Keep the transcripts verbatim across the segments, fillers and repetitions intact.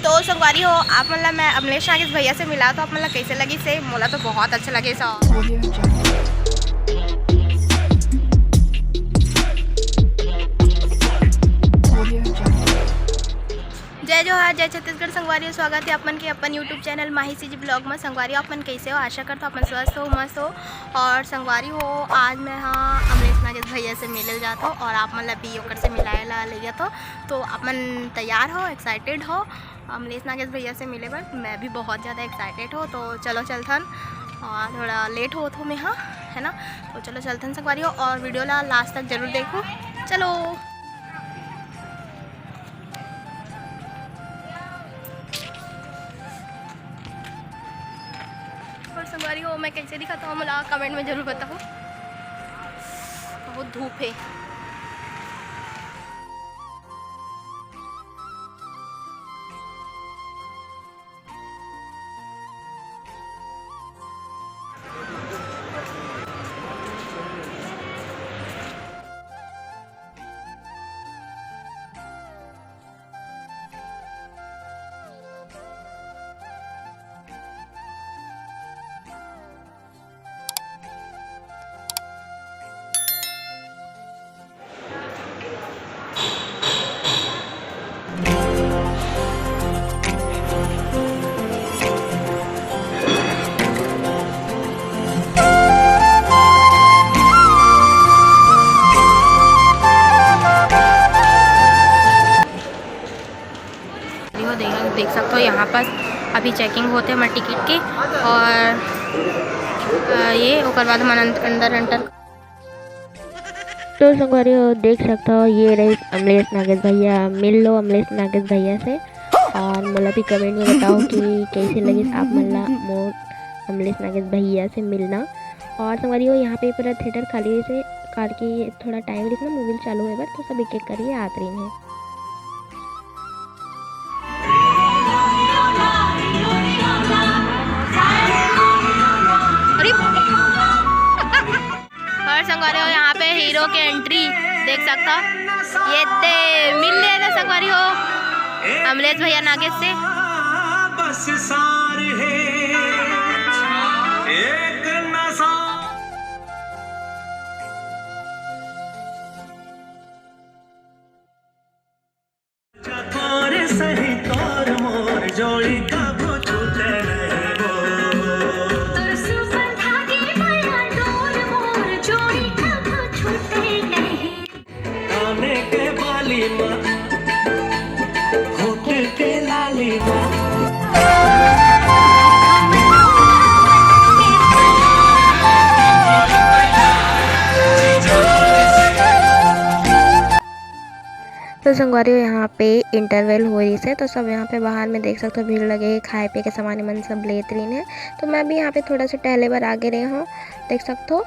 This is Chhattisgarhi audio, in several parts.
तो संगवारी हो, आप मन ला मैं अमलेश नागेश भैया से मिला, तो आप मन ला कैसे लगिस हे? मोला तो बहुत अच्छा लगिस हे। जय जोहार, जय छत्तीसगढ़ संगवारी हो, स्वागत हे आप मन के अपन YouTube चैनल माही सीजी ब्लॉग में। संगवारी हो, आप मन कैसे हो? आशा करत हो आप मन स्वस्थ हो, मस्त हो। और संगवारी हो, आज मैं हा अमलेश नागेश भैया से मिले जात हो और आप मन ला भी ओकर से मिलाए ला ले जात हो। तो आप मन तैयार हो, एक्साइटेड हो? अमलेश नागेश भैया से मिले बर मैं भी बहुत ज़्यादा एक्साइटेड हो। तो चलो चलथन, और थोड़ा लेट होत हो मैं हा, है ना? तो चलो चलथन संगवारी हो, और वीडियो ला लास्ट तक जरूर देखो। चलो। और संगवारी हो, मैं कैसे दिखत हो, मोला कमेंट में जरूर बताओ। बहुत धूप है। देखो, देख, देख सकते हो, यहाँ पास अभी चेकिंग होते हैं हमारे टिकट के, और अ, ये ओकर बाद हम अंदर एंटर। तो संगवारी हो, देख सकता हो, ये रही अमलेश नागेश भैया। मिल लो अमलेश नागेश भैया से। और मोला भी कमेंट में बताओ कि कैसे लगिस आप मन ला मोर अमलेश नागेश भैया से मिलना। और संगवारी हो, यहाँ पे पूरा थिएटर खाली रहिस हे, काबर कि थोड़ा टाइम रहिस ना मूवी चालू होए बर, तो सब एक एक करिए आत रहिन हे। अरे और संगवारी हो, यहाँ पे हीरो के एंट्री देख सकता हो। ये दे मिल ले ना संगवारी हो, अमलेश भैया नागेश से। बस सार है एक नशा। तोर सही तोर मोर जोड़ी कभू छूटे नहीं वो। तोर सुबह धागे वाला डोर मोर जोड़ी कभू छूटे नहीं। काने के बाली माँ, होठ के लाली माँ। तो संगवारी हो, यहाँ पे इंटरवल हो रही से, तो सब यहाँ पे बाहर में देख सकते हो, भीड़ लगे हे, खाए पिए के सामान मन सब लेत रहिन हे। तो मैं भी यहाँ पे थोड़ा सा टहले बर आगे रहे हूँ, देख सकते हो।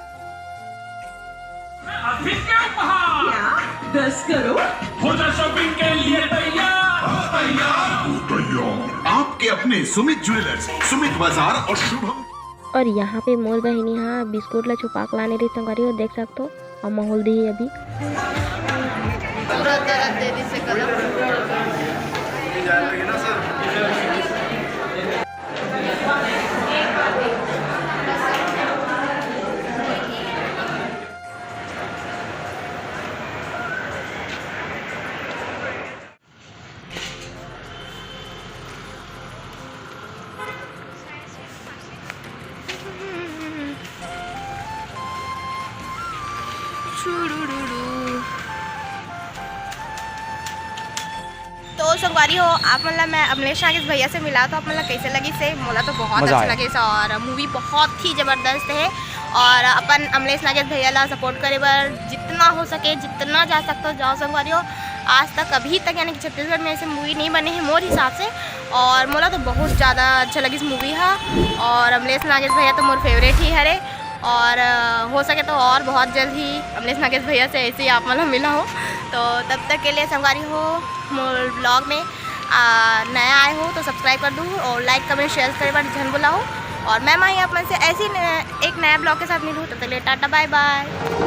अभी क्या उपहार? क्या? दस करोड़? हो जा शॉपिंग के लिए तैयार। हाँ, तैयार। तैयार। आपके अपने सुमित ज्वेलर्स, सुमित बाजार और शुभम। और यहाँ पे मोर बहिनी हा बिस्कुट ला छुपा के लाने रही संगवारी हो, देख सकते हो। और माहौल दी अभी। पूरा दर्द दे दी से कदम। तो संगवारी हो, आप मन ला मैं अमलेश नागेश भैया से मिला, तो आप मन ला कैसे लगिस हे? मोला तो बहुत मजा अच्छा आया। लगिस हे और मूवी बहुत ही जबरदस्त हे। और अपन अमलेश नागेश भैया ला सपोर्ट करे बर जितना हो सके, जितना जा सकते हो, जाओ संगवारी हो। आज तक, अभी तक, यानी कि छत्तीसगढ़ में ऐसे मूवी नहीं बने हैं मोर हिसाब से, और मोला तो बहुत ज़्यादा अच्छा लगिस मूवी हा। और अमलेश नागेश भैया तो मोर फेवरेट ही हरे, और अ, हो सके तो और बहुत जल्द ही अमलेश नागेश भैया से ऐसे ही आप मन ला मिला हो। तो तब तक के लिए संगवारी हो, मोर ब्लॉग में आ, नया आए हो तो सब्सक्राइब कर दू और लाइक, कमेंट, शेयर करे बर झन भुलाओ। और मैं माही आप मन से ऐसी न-, एक नया ब्लॉग के साथ मिलूँ, तब तक के लिए टाटा, बाय बाय।